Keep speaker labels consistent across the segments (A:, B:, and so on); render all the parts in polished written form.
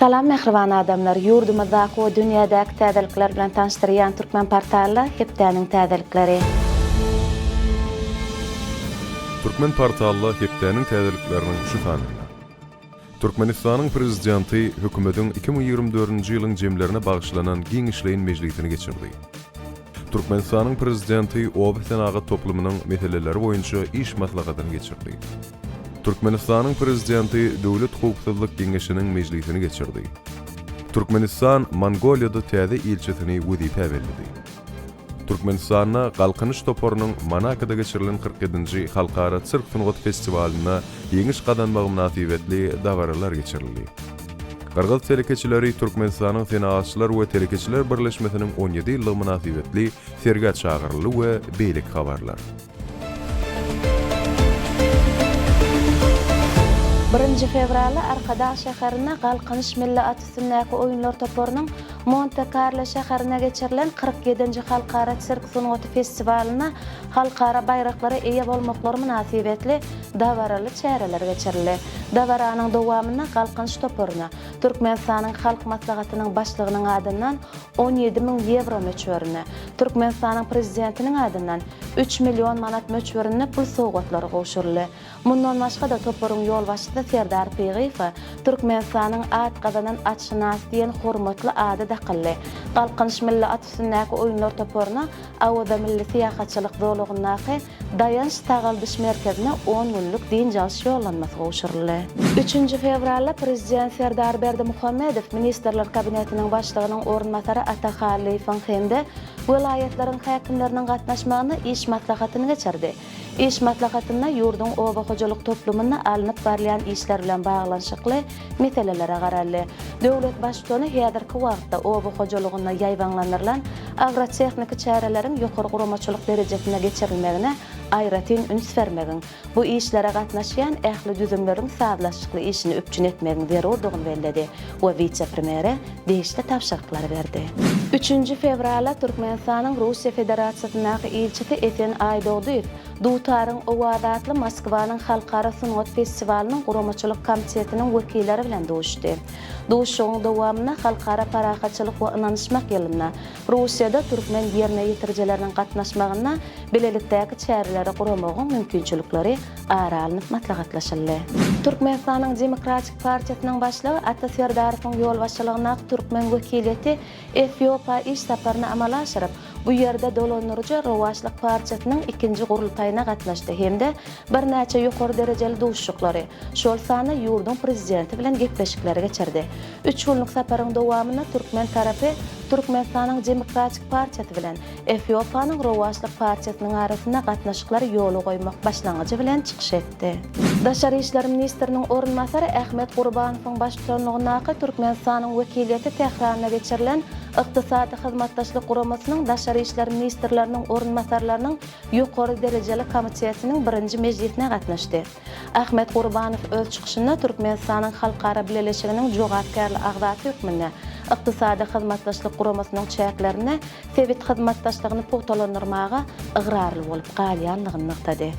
A: Salam mähriban adamlar! Ýurdumyzdaky we dünýädäki täzelikler bilen tanyşdyrýan Türkmen portalda hepdäniň täzelikleri.
B: Türkmen portalda hepdäniň täzelikleriniň şu sanynda. Türkmenistanyň Prezidenti Hökümetiň 2024-nji ýylyň jemlerine bagyşlanan giňişleýin mejlisini geçirdi. Türkmenistanyň Prezidenti oba senagat toplumynyň meseleleri boýunça iş maslahatyny geçirdi. Türkmenistanyň Prezidenti Döwlet howpsuzlyk geňeşiniň mejlisini geçirdi. Türkmenistan Mongoliýada täze ilçisini wezipä belledi. Türkmenistanda Galkynyş toparynyň Monakoda geçirilen 47-nji Halkara sirk sungaty festiwalynda ýeňiş gazanmagy mynasybetli dabaralar geçirildi. Gyrgyz telekeçileri Türkmenistanyň Senagatçylar we telekeçiler birleşmesiniň 17 ýyllygy mynasybetli sergä çagyryldy we beýleki habarlar.
A: Birinji fewralda Arkadag şäherinde Galkynyş milli at üstündäki oýunlar toparynyň Monte-Karlo şäherinde geçirilen 47-nji halkara sirk sungaty festiwalynda halkara baýraklara eýe bolmaklary mynasybetli dabaraly çäreler geçirildi. Dabaranyň dowamynda Galkynyş toparyna Türkmenistanyň Halk Maslahatynyň Başlygynyň adyndan 17 müň ýewro möçberinde, Türkmenistanyň Prezidentiniň adyndan üç million manat möçberinde pul sowgatlary gowşuryldy. Mundan başga-da, toparyň ýolbaşçysy Serdar Pygyýewe Türkmenistanyň at gazanan atşynasy diýen hormatly ady dakyldy. Galkynyş milli at üstündäki oýunlar toparyna Awaza milli syýahatçylyk zolagyndaky Daýanç sagaldyş merkezine on günlük dynç alyş ýollanmasy gowşuryldy. Üçünji fewralda Prezident Serdar Berdimuhamedow Ministrler Kabinetiniň Başlygynyň orunbasary Ata Hallyýewiň hem-de welaýatlaryň häkimleriniň gatnaşmagynda iş maslahatyny geçirdi. Iş maslahatynda ýurduň oba hojalyk toplumynda alnyp barylýan işler bilen baglanyşykly meselelere garaldy. Döwlet Baştutany häzirki wagtda oba hojalygynda ýaýbaňlandyrylan agrotehniki çäreleriň ýokary guramaçylyk derejesinde geçirilmegine aýratyn üns bermegiň, bu işlere gatnaşýan ähli düzümleriň sazlaşykly işini üpjün etmegiň zerurdygyny belledi we wise-premýere degişli tabşyryklary berdi. Üçünji fewralda Türkmenistanyň Russiýa Federasiýasyndaky ilçisi Esen Aýdogdyýew Dutaryň owazy atly Moskwanyň halkara sungat festiwalynyň guramaçylyk komitetiniň wekilleri bilen duşuşdy. Duşuşygyň dowamynda Halkara parahatçylyk we ynanyşmak ýylynda Russiýada türkmen ýerine ýetirijileriniň gatnaşmagynda bilelikdäki çäreleri guramagyň mümkinçilikleri ara alnyp maslahatlaşyldy. Türkmenistanyň Demokratik partiýasynyň başlygy Ata Serdarowyň ýolbaşçylygyndaky türkmen wekiliýeti Efiopiýa iş saparyny amala aşyryp, bu ýerde dolandyryjy Rowaçlyk partiýasynyň ikinji gurultaýyna gatnaşdy hem-de birnäçe ýokary derejeli duşuşyklary, şol sanda ýurduň Prezidenti bilen gepleşikleri geçirdi. Üç günlük saparyň dowamynda türkmen tarapy Türkmenistanyň Demokratik partiýasy bilen Efiopiýanyň Rowaçlyk partiýasynyň arasynda gatnaşyklary ýola goýmak başlangyjy bilen çykyş etdi. Daşary işler ministriniň orunbasary Ahmet Gurbanowyň baştutanlygyndaky Türkmenistanyň wekiliýeti Tähranda geçirilen Ykdysady Hyzmatdaşlyk Guramasynyň daşary işler ministrleriniň orunbasarlarynyň ýokary derejeli komitetiniň birinji mejlisine gatnaşdy. Ahmet Gurbanow öz çykyşynda Türkmenistanyň halkara bileleşiginiň jogapkärli agzasy hökmünde Ykdysady Hyzmatdaşlyk Guramasynyň çäklerinde sebit hyzmatdaşlygyny pugtalandyrmaga ygrarly bolup galýandygyny nygtady.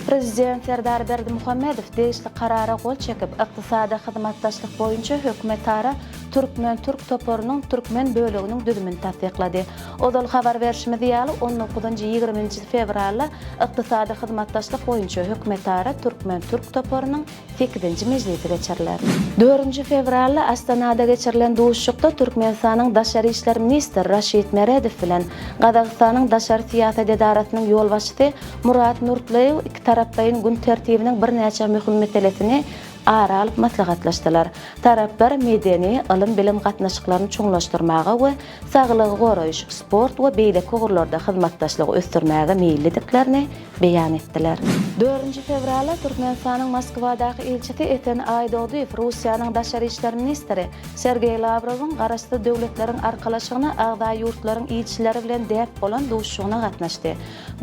A: Prezident Serdar Berdimuhamedow degişli Karara gol çekip, Ykdysady hyzmatdaşlyk boýunça hökümetara türkmen-türk toparynyň türkmen böleginiň düzümini tassyklady. Ozal habar berşimiz ýaly, on dokuzynjy, ýigriminji fewralda Ykdysady hyzmatdaşlyk boýunça hökümetara türkmen-türk toparynyň sekizinji mejlisi geçiriler. Dördünji fewralda Astanada geçirilen duşuşykda Türkmenistanyň daşary işler ministri Raşid Meredow bilen Gazagystanyň daşary syýasat edarasynyň ýolbaşçysy Murat Nurtleýew ikitaraplaýyn gün tertibiniň birnäçe möhüm meselesini ara alyp maslahatlaşdylar. Taraplar medeni, ylym-bilim gatnaşyklaryny çuňlaşdyrmaga we saglygy goraýyş, sport we beýleki ugurlarda hyzmatdaşlygy ösdürmäge meýillidiklerini beýan etdiler. Dördünji fewralda Türkmenistanyň Moskwadaky ilçisi Esen Aýdogdyýew Russiýanyň daşary işler ministri Sergeý Lawrowyň Garaşsyz Döwletleriň Arkalaşygyna agza ýurtlaryň ilçileri bilen däp bolan duşuşygyna gatnaşdy.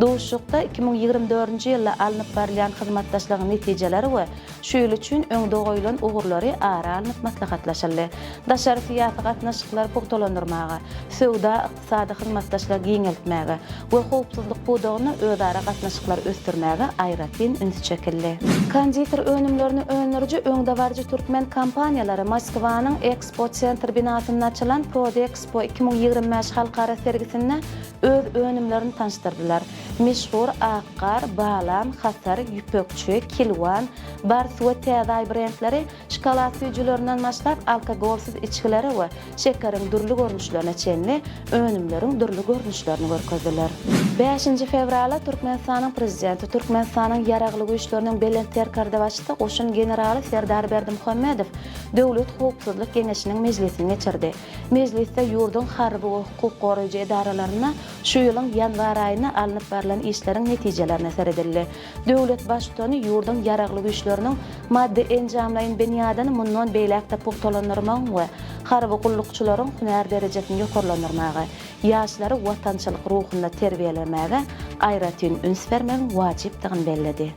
A: Duşuşykda 2024-nji ýylda alnyp barylýan hyzmatdaşlygyň netijeleri we şu ýyl üçin. öňde goýlan ugurlary ara alnyp maslahatlaşyldy. Daşary syýasy gatnaşyklary pugtalandyrmaga, söwda-ykdysady hyzmatdaşlygy giňeltmäge we howpsuzlyk pudagynda özara gatnaşyklary ösdürmäge aýratyn üns çekildi. Konditer önümlerini öndüriji öňdebaryjy türkmen kompaniýalary Moskwanyň Ekspo Sentr binasynda açylan Prodexpo 2025 halkara sergisinde öz önümlerini tanyşdyrdylar. Meşhur Ak gar, Balam, Hasar, Ýüpekçi, Kilwan, Bars we Täze Aý brendleri şokolad süýjülerinden başlap, alkogolsyz içgilere we şekeriň dürli görnüşlerine çenli önümleriň dürli görnüşlerini görkezdiler. Bäşinji fewralda Türkmenistanyň Prezidenti, Türkmenistanyň Ýaragly Güýçleriniň Belent Serkerdebaşysy goşun generaly Serdar Berdimuhamedow Döwlet howpsuzlyk geňeşiniň mejlisini geçirdi. Mejlisde ýurduň harby we hukuk goraýjy edaralarynda şu ýylyň ýanwar aýynda alnyp barlan işleriň netijelerine seredildi. Döwlet Baştutany ýurduň Ýaragly Güýçleriniň maddy-enjamlaýyn binýadyny mundan beýläk-de pugtalandyrmagyň we harby gullukçylaryň hünär derejesini ýokarlandyrmaga, ýaşlary watançylyk ruhunda terbiýelemäge aýratyn üns bermegiň wajypdygyny belledi.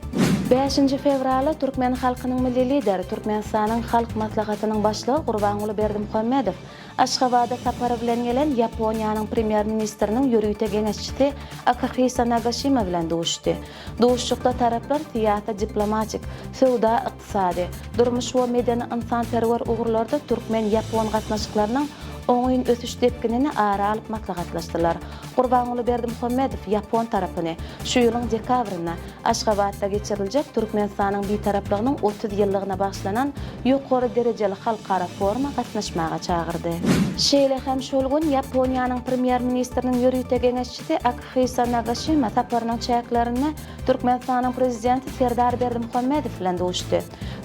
A: Bäşinji fewralda türkmen halkynyň Milli Lideri, Türkmenistanyň Halk Maslahatynyň Başlygy Gurbanguly Berdimuhamedow Aşgabada sapary bilen gelen Ýaponiýanyň Premýer-ministriniň ýörite geňeşçisi Akihisa Nagaşima bilen duşdy. Duşuşykda taraplar syýasy-diplomatik, söwda-ykdysady, durmuş we medeni-ynsanperwer ugurlarda türkmen-ýapon gatnaşyklarynyň oňyn ösüş depginini ara alyp maslahatlaşdylar. Gurbanguly Berdimuhamedow ýapon tarapyny şu ýylyň dekabrynda Aşgabatda geçiriljek Türkmenistanyň Bitaraplygynyň 30 ýyllygyna bagyşlanan ýokary derejeli halkara foruma gatnaşmaga çagyrdy. Şeýle hem şol gün Ýaponiýanyň Premýer-ministriniň ýörite geňeşçisi Akihisa Nagaşima saparynyň çäklerinde Türkmenistanyň Prezidenti Serdar Berdimuhamedow bilen duşdy.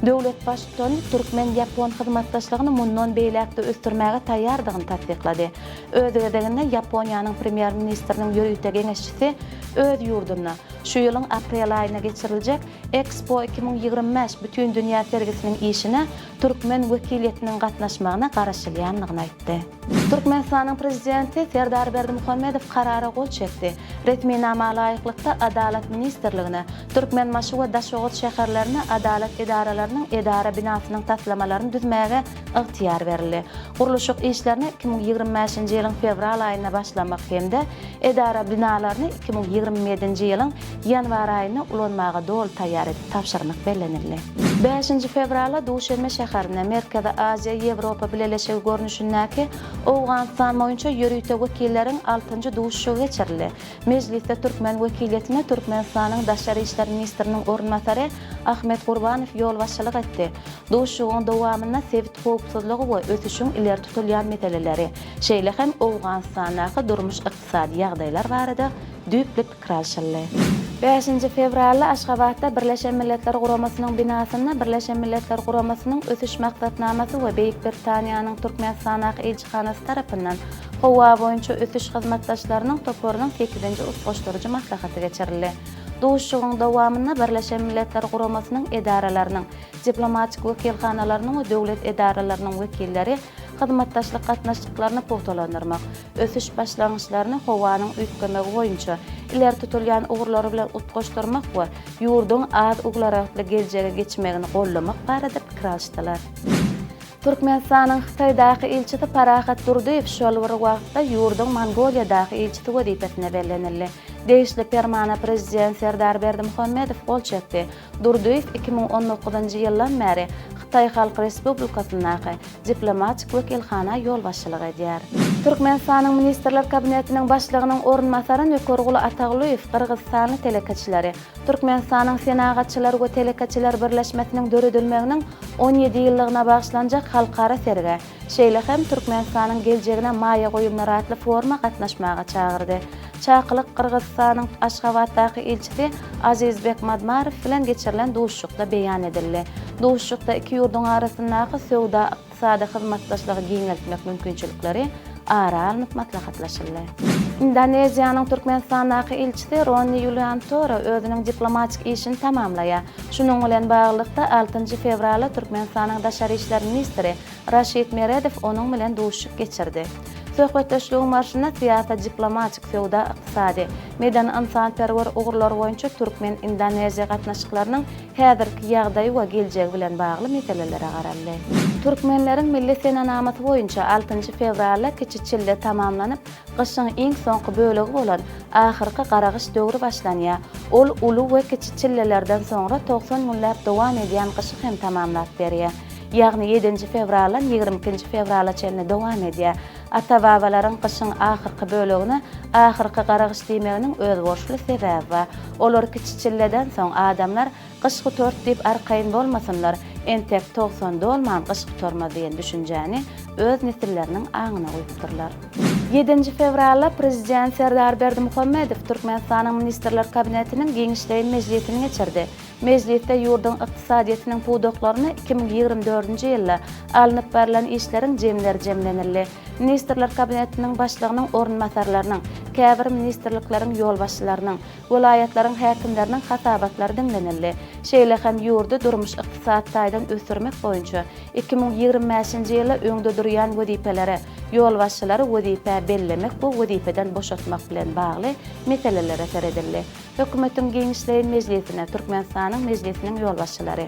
A: Döwlet Baştutany türkmen-ýapon hyzmatdaşlygyny mundan beýläk-de ösdürmäge taýýardygyny tassyklady. Öz gezeginde Ýaponiýanyň Premýer-ministriniň ýörite geňeşçisi öz ýurdunda şu ýylyň aprel aýynda geçiriljek Expo 2025 bütindünýä sergisiniň işine türkmen wekiliýetiniň gatnaşmagyna garaşylýandygyny aýtdy. Türkmenistanyň Prezidenti Serdar Berdimuhamedow Karara gol çekdi. Resminama laýyklykda, Adalat ministrligine Türkmenbaşy we Daşoguz şäherlerinde adalat edaralarynyň edara binasynyň taslamalaryny düzmäge ygtyýar berildi. Gurluşyk işlerine 2025-nji ýylyň fewral aýynda başlamak hem-de edara binalaryny 2027-nji ýylyň ýanwar aýynda ulanmaga doly taýýar edip tabşyrmak bellenildi. Bäşinji fewralda Duşenbe şäherinde Merkezi Aziýa, Ýewropa Bileleşigi görnüşindäki Owganystan boýunça ýörite wekilleriň altynjy duşuşygy geçirildi. Mejlisde türkmen wekiliýetine Türkmenistanyň daşary işler ministriniň orunbasary Ahmet Gurbanow ýolbaşçylyk etdi. Duşuşygyň dowamynda sebit howpsuzlygy we ösüşiň ileri tutulýan meseleleri, şeýle hem Owganystandaky durmuş-ykdysady ýagdaýlar barada düýpli pikir alşyldy. Bäşinji fewralda Aşgabatda Birleşen Milletler Guramasynyň binasynda Birleşen Milletler Guramasynyň Ösüş Maksatnamasy we Beýik Britaniýanyň Türkmenistandaky ilçihanasy tarapyndan Howa boýunça ösüş hyzmatdaşlarynyň toparynyň sekizinji utgaşdyryjy maslahaty geçirildi. Duşuşygyň dowamynda Birleşen Milletler Guramasynyň edaralarynyň, diplomatik wekilhanalarynyň we döwlet edaralarynyň wekilleri hyzmatdaşlyk gatnaşyklaryny pugtalandyrmak, ösüş başlangyçlaryny howanyň üýtgemegi boýunça ileri tutulýan ugurlary bilen utgaşdyrmak we ýurduň az uglerodly geljege geçmegini goldamak barada pikir alyşdylar. Türkmenistanyň Hytaýdaky ilçisi Parahat Durdyýew şol bir wagtda ýurduň Mongoliýadaky ilçisi wezipesine bellenildi. Degişli permana prezident Serdar Berdimuhamedow gol çekdi. Durdyýew 2019-njy ýyldan bäri Hytaý Halk Respublikasyndaky diplomatik wekilhana ýolbaşçylyk edýär. Türkmenistanyň Ministrler Kabinetiniň Başlygynyň orunbasary Nökerguly Ataglyýew gyrgyzystanly telekeçileri Türkmenistanyň Senagatçylar we telekeçiler birleşmesiniň döredilmeginiň 17 ýyllygyna bagyşlanjak halkara sergä, şeýle hem Türkmenistanyň geljegine maýa goýumlary atly foruma gatnaşmaga çagyrdy. Çakylyk Gyrgyzystanyň Aşgabatdaky ilçisi Azizbek Madmarow bilen geçirilen duşuşykda beýan edildi. Duşuşykda iki ýurduň arasyndaky söwda-ykdysady hyzmatdaşlygy giňeltmek mümkinçilikleri ara alnyp maslahatlaşyldy. Indoneziýanyň Türkmenistandaky ilçisi Ronni Ýuliantoro özüniň diplomatik işini tamamlaýar. Şunuň bilen baglylykda, altynjy fewralda Türkmenistanyň daşary işler ministri Raşid Meredow onuň bilen duşuşyk geçirdi. Söhbetdeşligiň barşynda syýasy-diplomatik, söwda-ykdysady, medeni-ynsanperwer ugurlar boýunça türkmen-indoneziýa gatnaşyklarynyň häzirki ýagdaýy we geljegi bilen bagly meselelere garaldy. Türkmenleriň milli senenamasy boýunça altynjy fewralda kiçi çille tamamlanyp, gyşyň iň soňky bölegi bolan ahyrky gara gyş döwri başlanýar. Ol uly we kiçi çillelerden soňra 90 günläp dowam edýän gyşy hem tamamlap berýär. Ýagny ýedinji fewraldan ýigrimi ikinji fewrala çenli dowam edýär. Ata-babalaryň gyşyň ahyrky bölegine ahyrky gara gyş diýmeginiň özboluşly sebäbi bar. Olar kiçi çilleden soň adamlar gyş gutardy diýip arkaýyn bolmasynlar, entek 90 dolman gyş gutarmaz diýen düşünjäni öz nesilleriniň aňyna guýupdyrlar. Ýedinji fewralda Prezident Serdar Berdimuhamedow Türkmenistanyň Ministrler Kabinetiniň giňişleýin mejlisini geçirdi. Mejlisde ýurduň ykdysadyýetiniň pudaklarynda 2024-nji ýylda alnyp barlan işleriň jemleri jemlenildi. Ministrler Kabinetiniň Başlygynyň orunbasarlarynyň, käbir ministrlikleriň ýolbaşçylarynyň, welaýatlaryň häkimleriniň hasabatlary diňlenildi. Şeýle hem ýurdy durmuş-ykdysady taýdan ösdürmek boýunça 2025-nji ýylda öňde durýan wezipelere, ýolbaşçylary wezipä bellemek we wezipeden boşatmak bilen bagly meselelere seredildi. Hökümetiň giňişleýin mejlisine Türkmenistanyň Mejlisiniň ýolbaşçylary,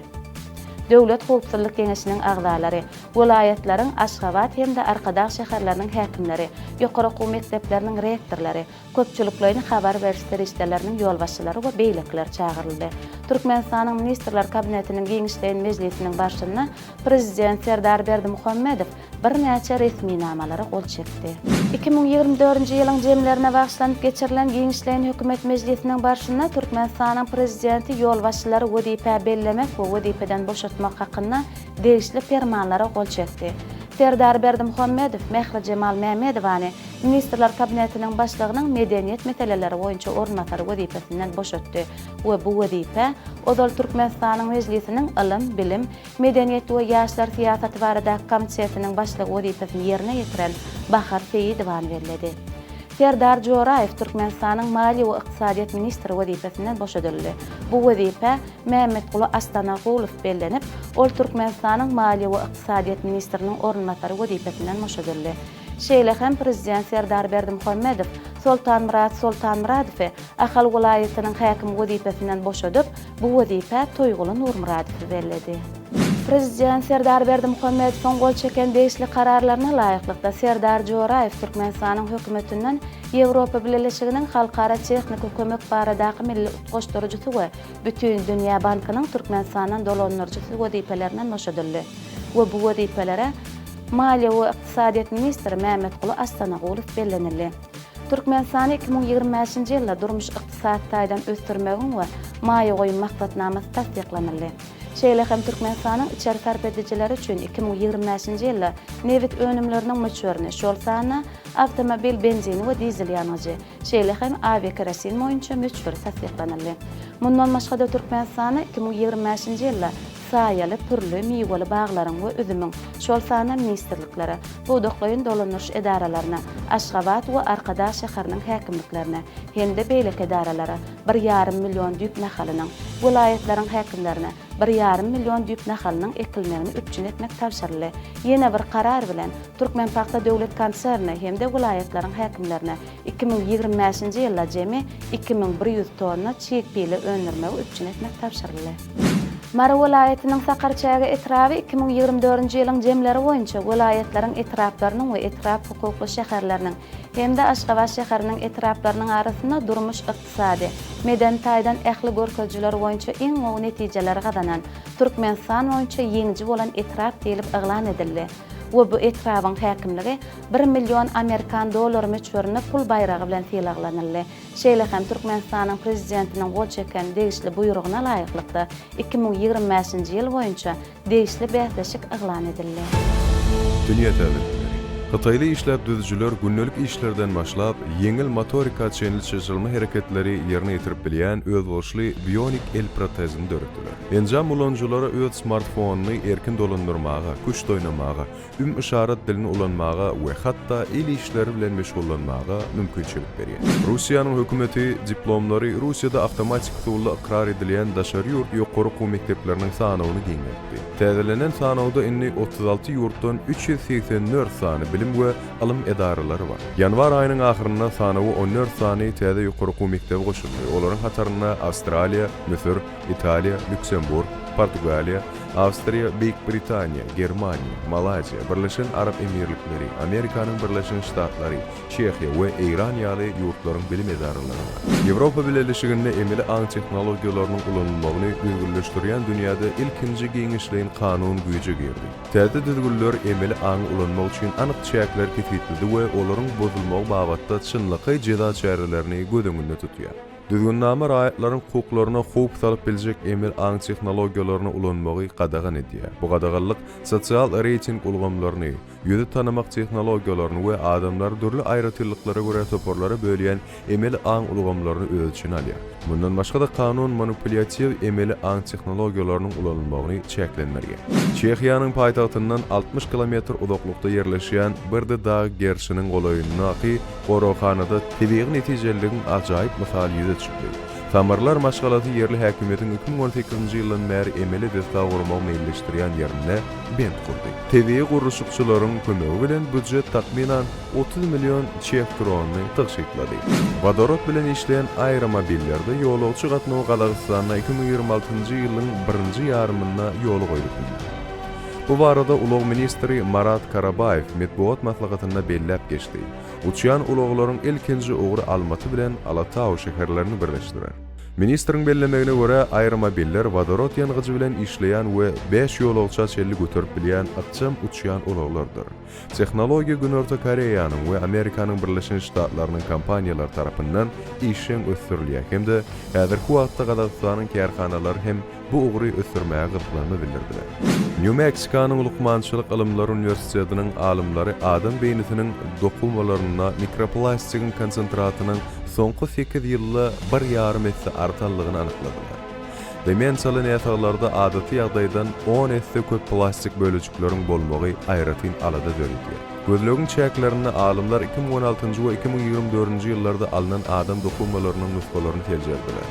A: Döwlet howpsuzlyk geňeşiniň agzalary, welaýatlaryň Aşgabat hem-de Arkadag şäherleriniň häkimleri, ýokary okuw mekdepleriniň rektorlary, köpçülikleýin habar beriş serişdeleriniň ýolbaşçylary we beýlekiler çagyryldy. Türkmenistanyň Ministrler Kabinetiniň giňişleýin mejlisiniň barşynda Prezident Serdar Berdimuhamedow birnäçe resminamalara gol çekdi. 2024-nji ýylyň jemlerine bagyşlanyp geçirilen giňişleýin hökümet mejlisiniň barşynda Türkmenistanyň Prezidenti ýolbaşçylary wezipä bellemek we wezipeden boşatmak hakynda degişli Permanlara gol çekdi. Serdar Berdimuhamedow Mährijemal Mämedowany Ministrler Kabinetiniň Başlygynyň medeniýet meseleleri boýunça orunbasary wezipesinden boşatdy we bu wezipä ozal Türkmenistanyň Mejlisiniň Ylym, bilim, Medeniýet we ýaşlar syýasaty baradaky komitetiniň başlygy wezipesini ýerine ýetiren Bahar Seýidowany belledi. Serdar Joraýew Türkmenistanyň maliýe we ykdysadyýet ministri wezipesinden boşadyldy. Bu wezipä Mämmetguly Astanagulow bellenip, ol Türkmenistanyň maliýe we ykdysadyýet ministriniň orunbasary wezipesinden boşadyldy. Şeýle hem Prezident Serdar Berdimuhamedow Soltanmyrat Soltanmyradowy Ahal welaýatynyň häkimi wezipesinden boşadyp, bu wezipä Toýguly Nurmyradowy belledi. Prezident Serdar Berdimuhamedowyň gol çeken degişli kararlaryna laýyklykda, Serdar Joraýew Türkmenistanyň Hökümetinden Ýewropa Bileleşiginiň Halkara tehniki kömek baradaky milli utgaşdyryjysy we Bütindünýä bankynyň Türkmenistandan dolandyryjysy wezipelerinden boşadyldy we bu wezipelere Maliýe we ykdysadyýet ministri Mämmetguly Astanagulow bellenildi. Türkmenistany 2025-nji ýylda durmuş-ykdysady taýdan ösdürmegiň we maýa goýum maksatnamasy tassyklanyldy. Şeýle hem Türkmenistanyň içeri sarp edijileri üçin 2025-nji ýylda nebit önümleriniň möçberini, şol sanda awtomobil benzini we dizel ýangyjy, şeýle hem awiakerosin boýunça möçberi tassyklanyldy. Mundan başga-da Türkmenistanda 2025-nji ýylda saýaly, pürli, miweli baglaryň we üzümiň, şol sanda ministrliklere, pudaklaýyn dolandyryş edaralaryna, Aşgabat we Arkadag şäheriniň häkimliklerine hem-de beýleki edaralara bir ýarym million düýp nahalynyň, welaýatlaryň häkimlerine bir ýarym million düýp nahalynyň ekilmegini üpjün etmek tabşyryldy. Ýene bir karar bilen, Türkmenpagta döwlet konsernine hem-de welaýatlaryň häkimlerine 2025-nji ýylda jemi 2100 tonna çig pile öndürmegi üpjün etmek tabşyryldy. Mary welaýatynyň Sakarçäge etraby 2024-nji ýylyň jemleri boýunça welaýatlaryň etraplarynyň we etrap hukukly şäherleriniň hem-de Aşgabat şäheriniň etraplarynyň arasynda durmuş-ykdysady, medeni taýdan ähli görkezijiler boýunça iň gowy netijeleri gazanan, Türkmenistan boýunça ýeňiji bolan etrap diýlip yglan edildi we bu etrabyň häkimligi bir million amerikan dollary möçberinde pul baýragy bilen sylaglanyldy. Şeýle hem Türkmenistanyň Prezidentiniň gol çeken degişli Buýrugyna laýyklykda, 2025-nji ýyl boýunça degişli bäsleşik yglan edildi.
B: Dünýä täzelikleri. Hytaýly işläp düzüjiler gündelik işlerden başlap, ýeňil motorika çenli çylşyrymly hereketleri ýerine ýetirip bilýän özboluşly bionik el protezini döretdiler. Enjam ulanyjylara öz smartfonyny erkin dolandyrmaga, küşt oýnamaga, üm-yşarat dilini ulanmaga we hatda el işleri bilen meşgullanmaga mümkinçilik berýär. Russiýanyň hökümeti diplomlary Russiýada awtomatik usulda ykrar edilýän daşary ýurt ýokary okuw mekdepleriniň sanawyny giňeltdi. Täzelenen sanawda indi 36 ýurtdan 384 sany bilim. bilim we ylym edaralary bar. Ýanwar aýynyň ahyrynda sanawa 14 sany täze ýokary okuw mekdebi goşuldy. Olaryň hatarynda Awstraliýa, Müsür, Italiýa, Lýuksemburg, Portugaliýa, Awstriýa, Beýik Britaniýa, Germaniýa, Malaýziýa, Birleşen Arap Emirlikleri, Amerikanyň Birleşen Ştatlary, Çehiýa we Eýran ýaly ýurtlaryň bilim edaralary bar. Ýewropa Bileleşiginde emeli aň tehnologiýalarynyň ulanylmagyny düzgünleşdirýän dünýäde ilkinji giňişleýin kanun güýje girdi. Täze düzgünler emeli aňy ulanmak üçin anyk çäkleri kesgitledi we olaryň bozulmagy babatda çynlakaý jeza çärelerini göz öňünde tutýar. Düzgünnama raýatlaryň hukuklaryna howp salyp biljek emeli aň tehnologiýalaryny ulanmagy gadagan edýär. Bu gadaganlyk sosial reýting ulgamlaryny, ýüzi tanamak tehnologiýalaryny we adamlary dürli aýratynlyklara görä toparlara bölýän emeli aň ulgamlaryny öz içine alýar. Mundan başga-da kanun manipulýatiw emeli aň tehnologiýalarynyň ulanylmagyny çäklendirýär. Çehiýanyň paýtagtyndan 60 kilometr uzaklykda ýerleşýän Brdy dag gerşiniň golaýyndaky goraghanada tebigy netijeliligiň ajaýyp mysaly ýüze çykdy. Samarlar maşgalasy ýerli häkimiýetiň 2018-nji ýyldan bäri emeli desga gurmagy meýilleşdirýän ýerinde bent gurdy. Tebigy gurluşykçylaryň kömegi bilen býujet takmynan 30 million çeh kronyny tygşytlady. Wodorod bilen işleýän aeromobillerde ýolagçy gatnawy Gazagystanda 2026-njy ýylyň birinji ýarymynda ýola goýlup bilner. Bu barada ulag ministri Marat Karabaýew metbugat maslahatynda belläp geçdi. Uçýan ulaglaryň ilkinji ugry Almaty bilen Alatau şäherlerini birleşdirer. Ministriň bellemegine görä, aeromobiller wodorod ýangyjy bilen işleýän we bäş ýolagça çenli göterip bilýän ykjam uçýan ulaglardyr. Tehnologiýa Günorta Koreýanyň we Amerikanyň Birleşen Ştatlarynyň kompaniýalary tarapyndan işjeň ösdürilýär hem-de häzirki wagtda Gazagystanyň kärhanalary hem bu ugry ösdürmäge gyzyklanma bildirdiler. Nýu-Meksikanyň lukmançylyk ylymlary uniwersitetiniň alymlary adam beýnisiniň dokumalarynda mikroplastigiň konsentratynyň soňky sekiz ýylda bir ýarym esse artanlygyny anykladylar. Demensiýaly näsaglarda adaty ýagdaýdan on esse köp plastik bölejikleriň bolmagy aýratyn alada döredýär. Gözlegiň çäklerinde alymlar 2016-njy we 2024-nji ýyllarda alnan adam dokumalarynyň nusgalaryny seljerdiler.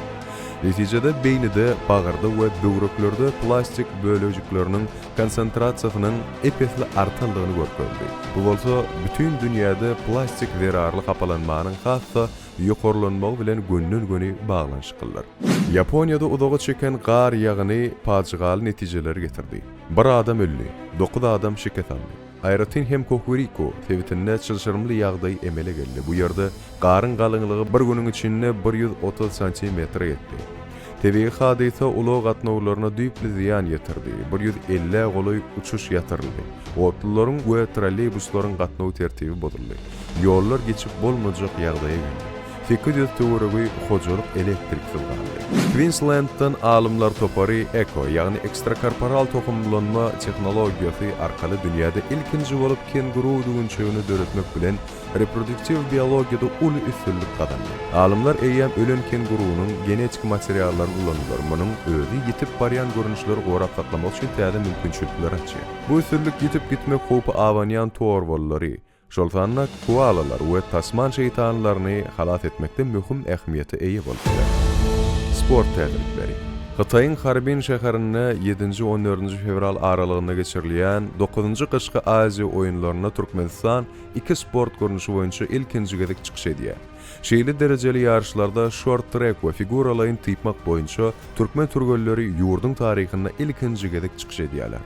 B: Netijede beýnide, bagyrda we böwreklerde plastik bölejikleriniň konsentrasiýasynyň ep-esli artandygyny görkezdi. Bu bolsa bütin dünýäde plastik zerarly hapalanmanyň has-da ýokarlanmagy bilen gönden-göni baglanyşyklydyr. Ýaponiýada uzaga çeken gar ýagyny pajygaly netijeleri getirdi. Bir adam öldi, dokuz adam şikes aldy. Aýratyn hem Kohuriko sebitinde çylşyrymly ýagdaý emele geldi, bu ýerde garyň galyňlygy bir günüň içinde 130 santimetre ýetdi. Tebigy hadysa ulag gatnawlaryna düýpli zyýan ýetirdi, 150-ä golaý uçuş ýatyryldy, otlularyň we trolleýbuslaryň gatnaw tertibi bozuldy, ýollar geçip bolmajak ýagdaýa geldi. 800 töweregi hojalyk elektriksiz galdy. Kwinslendden alymlar topary ECO, ýagny ekstrakorporal tohumlanma tehnologiýasy arkaly dünýäde ilkinji bolup kenguru düwünçegini döretmek bilen reproduktiw biologiýada uly üstünlik gazandy. Alymlar eýýäm ölen kengurunyň genetik materiallaryny ulandylar, munuň özi ýitip barýan görnüşleri gorap saklamak üçin täze mümkinçilikleri açýar. Bu üstünlik ýitip gitmek howpy abanýan torbalylary, şol sanda koalalar we tasman şeýtanlaryny halas etmekde möhüm ähmiýete eýe bolup biler. Sport täzelikleri. Hytaýyň Harbin şäherinde ýedinji-on dördünji fewral aralygynda geçirilýän dokuzynjy Gyşky Aziýa oýunlarynda Türkmenistan iki sport görnüşi boýunça ilkinji gezek çykyş edýär. Şeýle derejeli ýaryşlarda şort-trek we figuralaýyn typmak boýunça türkmen türgenleri ýurduň taryhynda ilkinji gezek çykyş edýärler.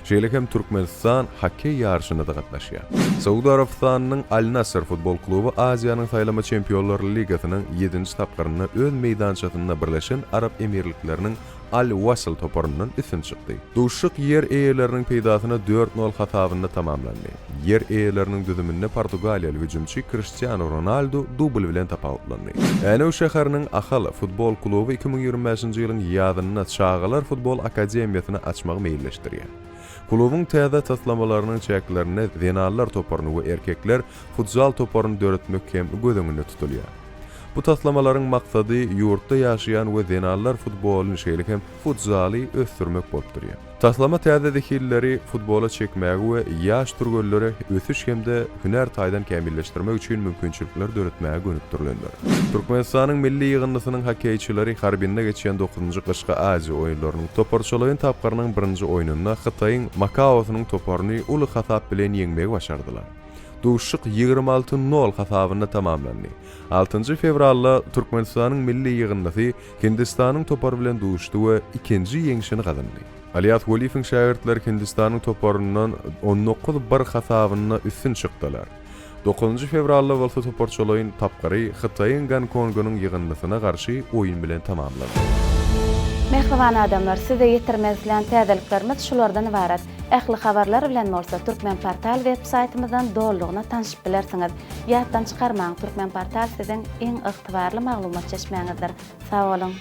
B: Şeýle hem Türkmenistan hokkeý ýaryşyna-da gatnaşýar. Saud Arabystanynyň Al-Nassr futbol kluby Aziýanyň saýlama çempionlar ligasynyň ýedinji tapgyrynda öz meýdançasynda Birleşen Arap Emirlikleriniň Al-Wasl toparyndan üstün çykdy. Duşuşyk ýer eýeleriniň peýdasyna dört nol hasabynda tamamlandy. Ýer eýeleriniň düzüminde portugaliýaly hüjümçi Kriştianu Ronaldu dubl bilen tapawutlandy. Änew şäheriniň Ahal futbol kluby 2025-nji ýylyň ýazynda çagalar futbol akademiýasyny açmagy meýilleşdirýär. Klubuň täze taslamalarynyň çäklerinde zenanlar toparyny we erkekler futzal toparyny döretmek hem göz öňünde tutulýar. Bu taslamalaryň maksady ýurtda ýaşaýan we zenanlar futbolyny, şeýle hem futzaly ösdürmek bolup durýar. Taslama täze zehinleri futbola çekmäge we ýaş türgenlere ösüş hem-de hünär taýdan kämilleşdirmek üçin mümkinçilikler döretmäge gönükdirilendir. Türkmenistanyň milli ýygyndysynyň hokkeýçileri Harbinde geçýän dokuzynjy Gyşky Aziýa oýunlarynyň toparçalaýyn tapgyrynyň birinji oýnunda Hytaýyň Makaosynyň toparyny uly hasap bilen ýeňmegi başardylar. Duşuşyk 26, nol hasabynda tamamlandy. Altynjy fewralda Türkmenistanyň milli ýygyndysy Hindistanyň topary bilen duşuşdy we ikinji ýeňşini gazandy. Alýas Weliýewiň şägirtleri Hindistanyň toparyndan 19, bir hasabynda üstün çykdylar. Dokuzynjy fewralda bolsa toparçalaýyn tapgyry Hytaýyň Gonkongynyň ýygyndysyna garşy oýun bilen tamamlandy.
A: Mähriban adamlar, size ýetirmek islän täzeliklerimiz şulardan ybarat. Ähli habarlar bilen bolsa Türkmenportal web saýtymyzdan dolulygyna tanşyp bilersiňiz. Ýatdan çykarmaň, Türkmenportal siziň iň ygtybarly maglumat çeşmäňizdir. Sag boluň!